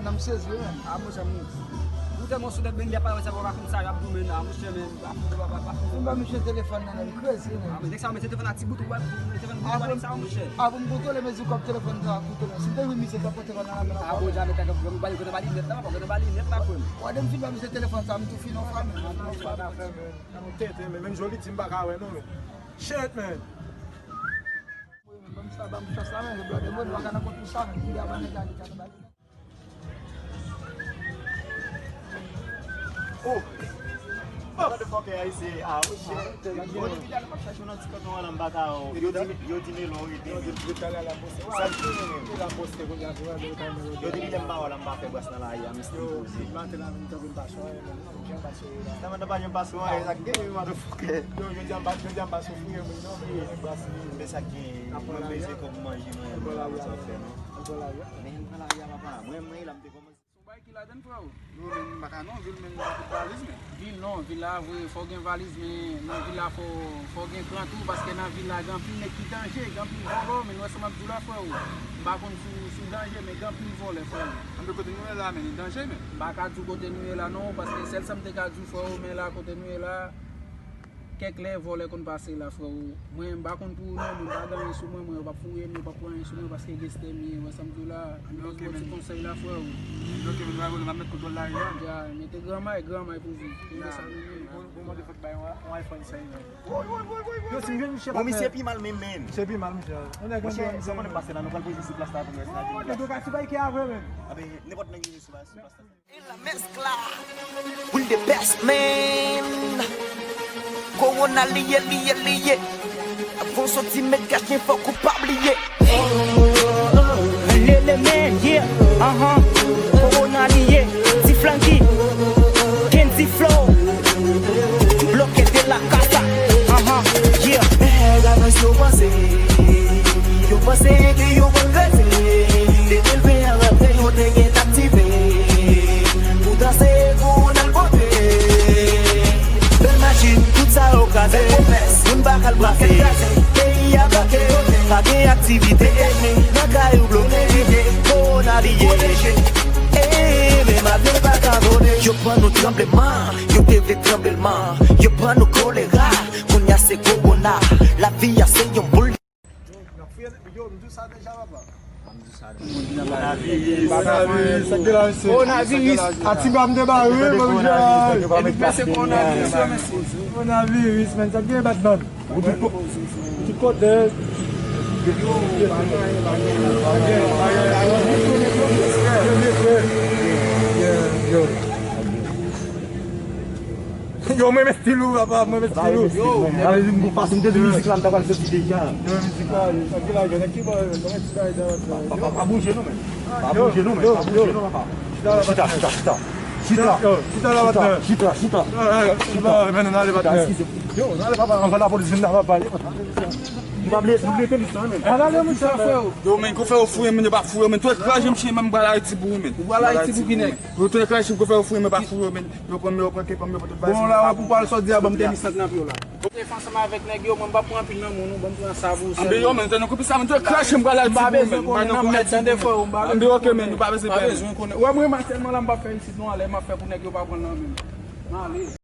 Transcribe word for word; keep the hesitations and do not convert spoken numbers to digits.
Nan m sezi wi menm. A monchè, m ou tèlman sou nèg men lè pa wè sa pa konn sa y ap goumen nan monchè men. Fin ba misye telefòn nan, men m kreze wi menm. A men nèg sa mete telefòn a ti bout ou wè, telefòn bout ou wè sa monchè. Avan m kontwole mezi kòb telefòn sa a koute men. Si m te jwenn misye t ap pote kòb nan la men. A bon, jan mete kòb m bali kote bali nèt la, pa kote bali nèt la frè m. Wè de m fin ba misye telefòn sa a, m tou fin yon fwa men. Nan yon tenten men, menm jan w li di m pa ka wè non men. Shit man. Wi men ban m sa, ban m chans la men, blòdè mwen, nou pa ka nan kont pou sa men, kounya ban nèg la li ka nan bali. Oh! Motherfucker, I say, ah, oh shit. Yo di m deja nou p ap chache yon nan ti kanton an la, m pa ka, oh. Yo di, yo di Melo, yo di Melo. Sa k gen menm? Yo di lè m pa wè la, m pa fè bras nan lari a, m still poze. Sa mwen nan pa janm pase yon, sa k gen menm, motherfucker. Yo, yo di m pa, yo di m pa soufri, yo, men non, men bras li. Men sa k gen, mwen bezwen kòb manje, mwen, mwen pa konn sa w ap fè, non. Men pran lari a, papa. Mwen, mwen, la, m te kòmanse. Son bagay ki ladann, frè w? Yo, men, m pa ka non, vil, men, m pa tout valiz, men. Vil non, vil la vre, fò w gen valiz, men nan vil la fò, fò w gen kran tou, paske nan vil la gen anpil nèg ki danje, gen anpil vòlò, men nou wè sa m ap di w la, frè w. M pa konn sou, sou danje, men gen anpil vòlè, frè w. Anben kote nou ye la, men, li danje, men. M pa ka di w kote nou ye la, non, paske sèl sa m te ka di w, frè w, men la, kote nou ye la, kèk lè vòlè konn pase la, frè w. Mwen, m pa konn pou ou non, mwen pa gen anyen sou mwen, mwen, yo p ap fouye m, yo p ap pran anyen sou mwen, paske gangstè m ye, wè sa m di w la, m jis ba w ti konsèy la, frè w. Ok, men nou a vole, m ap met kontwòl lari a. Ya, mete gran may, gran may pou viv. Bon, bon, motherfucker, bay yon, yon iPhone cinq, men. Yo, si m jwenn misye. Bon, misye pi mal, men, men. Misye pi mal, misye. Monchè, sa w konnen pase la, nou pral poze sou plas la pou nou esnape. Nèg yo ka ti bay ki avè, men. Anben, nenpòt nèg vini sou plas, sou plas la. E la mezcla. We the best, man. Kowona li ye, li ye, li ye. Avan w soti met kach, men fòk ou pa bliye. Lele, man, yeah, uh-huh. Kowona li ye, Ti Flanky, Kendy Flow. Bloque de la casa, uh-huh, yeah. Nèg avans yo panse, yo panse ke yo pral kraze. Depi l ven an rantre, yo te gentan aktive. Poutan se pou n al pote. Bèl machin, tout sa yo kraze. Moun pa ka l brase. Peyi a bloke, pa gen aktivite. Nan kay ou bloke, kowona li ye. E menm avyon pa ka vole. Yo ban nou tranbleman, yo te vle tranbleman. Yo ban nou kolera, kounye a se kowona. Lavi a se yon boul. Yo, m di w sa deja, papa. Kowonaviris. Kowonaviris. A ti bra m te bare, wi, mwen, jan. Epi pase kowonaviris, yo, mesye. Kowonaviris, men, sa gen bat nan. Ou tout ko-, tout kote. Yo, yo. Yo, mwen men stil ou, papa, mwen men stil ou. Yo, mwen men stil mwen. Yo, mwen men stil mwen. Yo, mizik la, m ta pral soti deja. Yo, mizik la, yo, sa ki la, yo, nèg ki bò, yo, kòman ti bagay sa, sa, yo. Pa, pa, pa bouje non, men. Pa bouje non, men. Pa bouje non, papa. Chita, chita, chita. Chita. Yo, chita la, chita, chita, chita. Chita, chita. Men, nou ale, patnè. Yo, nou ale, papa, anvan lapolis vin la, papa. Nou pa bliye, nou bliye tenis lan, men. Al ale, mouche, frè. Yo, men, kou fè yo fouye, men, yo pa fouye, men. Tou kraje, mouche, men, m pral Ayiti pou ou, men. Ou pral Ayiti pou ki nèg? Yo tou kraje, kou fè yo fouye, men, pa fouye, men. Yo pran, yo pran, yo pran, yo pran tout bagay. Bon, la, wè, pou pral sòt di a, ban m tenis lan nan pye w la. Ou te fè ansanm avèk nèg yo, mwen m p ap pran anpil nan men w non, ban m pran sa pou ou sèlman. Anben yo, men, tande kou sa, men, tou kraje, m pral Ayiti pou ou, men. M pa bezwen konnen nan mèt, tande, frè, m pa bezwen konnen. Anben, ok, men, nou pa bezwen pè. Pa bezwen konnen. Wè, mwen, m a tèlman la, m p ap fè isit non, alè, m ap fè pou nèg yo pa pran nan men m. M ale.